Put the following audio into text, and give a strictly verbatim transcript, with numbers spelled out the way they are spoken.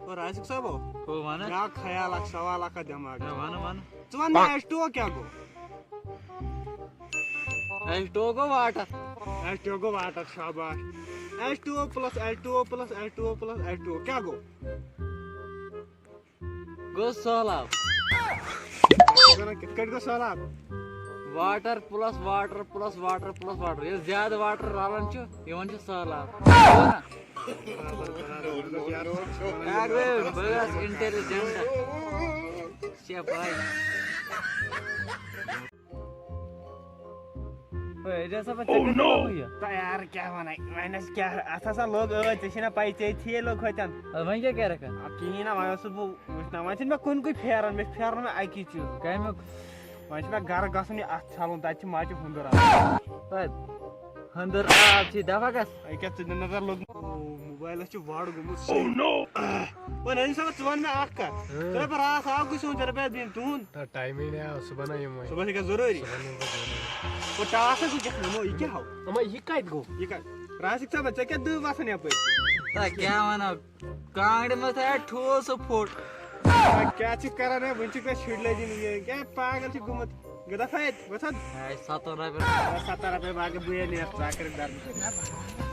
اور راسک صٲب، ہو وَن حظ۔ مےٚ آو خیال اکھ سوال اکھ دٮ۪ماغ۔ ہے، وَن وَن۔ ژٕ وَن مےٚ ایچ ٹو او کیٛاہ گوٚو؟ ایچ ٹو او گوٚو واٹر۔ ایچ ٹو او گوٚو واٹر، شاباش۔ H two O plus H two O plus H two O plus H two O کیٛاہ گوٚو؟ گوٚو سہلاب۔ ژٕ وَن کِتھ کٲٹھۍ گوٚو سہلاب؟ Water plus water plus water plus water, ییٚلہِ زیادٕ واٹر رلان چھُ، یِوان چھُ سہلاب۔ اکھ گوٚو بٲژ انٹیلیجنٹ۔ ژےٚ پاے۔ ہے، اعجاز صٲب، ژےٚ کَتہِ گوٚو یہِ؟ تہٕ یار کیٛاہ وَنَے، وۄنۍ ٲسۍ کیٛاہ، اَتھ ہسا لوٚگ ٲدۍ، ژےٚ چھے نہ پَے، ژےٚ تھیے لوٚگ ہوٚتٮ۪ن۔ اَدٕ وۄنۍ کیٛاہ کَرَکھ اَتھ؟ آ، کِہیٖنۍ نہ، وۄنۍ اوسُس بہٕ وٕچھناوان، وۄنۍ چھِنہٕ مےٚ کُنہِ کُے پھیران، مےٚ چھُ پھیران مےٚ اَکی چیٖز۔ کَمیُک؟ وۄنۍ چھُ مےٚ گرٕ گژھُن، یہِ اَتھٕ چھَلُن، تَتہِ چھِ مَچہِ ہُنٛدُر آسان۔ اَدٕ ہُنٛدٕر آب چھِ دَفا گژھ۔ أکیٛاہ ژٕ دِ نظر لوٚگ۔ او، موبایلَس چھُ وَڑ گوٚمُت۔ وۄنۍ أمۍ صٲب، ژٕ وَن مےٚ اَکھ کَتھ۔ ژٕ دَپ راتھ آو کُس سون ژےٚ رۄپیہِ دِنۍ تُہُنٛد؟ نہ، ٹایمٕے نہ آو، صُبحن آیہِ یِم وۄنۍ۔ صُبحَس چھِ گژھِ ضروٗری۔ صُبحن یِم پَتہٕ ضروٗری۔ وۄنۍ ٹاس ہے گوٚو کیٛاہ نِمو، یہِ کیٛاہ ہاو؟ اما، یہِ کَتہِ گوٚو؟ یہِ کَتہِ؟ راسِک صٲب، ژےٚ کیٛاہ دٔہ وَسان یَپٲرۍ؟ تہ کیٛاہ وَنو، کانٛگرِ منٛز تھایو ٹھوٗل سُہ پھوٚٹ۔ کیٛاہ چھِ کران ہے؟ وٕنہِ چھِ کٲنٛسہِ شُرۍ لٔجِن یہِ۔ کیٛاہ پاگل چھِ گوٚمُت؟ گٔدا فایِد وَسان؟ ہے، ستَن رۄپیَن۔ ستَن رۄپیہِ باقٕے بہٕ ییٚلہِ نیرٕ ژٕ اَکھ کٔرِتھ درد۔